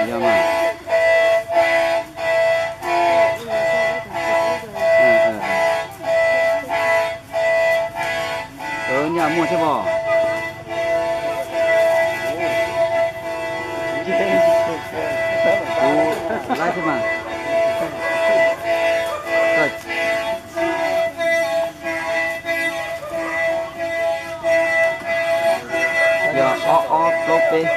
Yog mas. Nyaj muaj thiab pom. Kuv laib thiab mas. Yog ob ob plaub peb,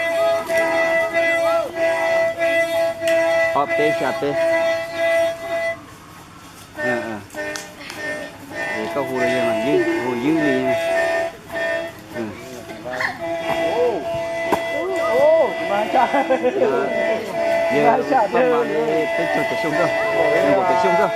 ob peb xya peb. Es koj hu los yog hu ywg li. Yog pab mas li peb caug tawm xyoo koj, nees nkaum tawm xyoo koj.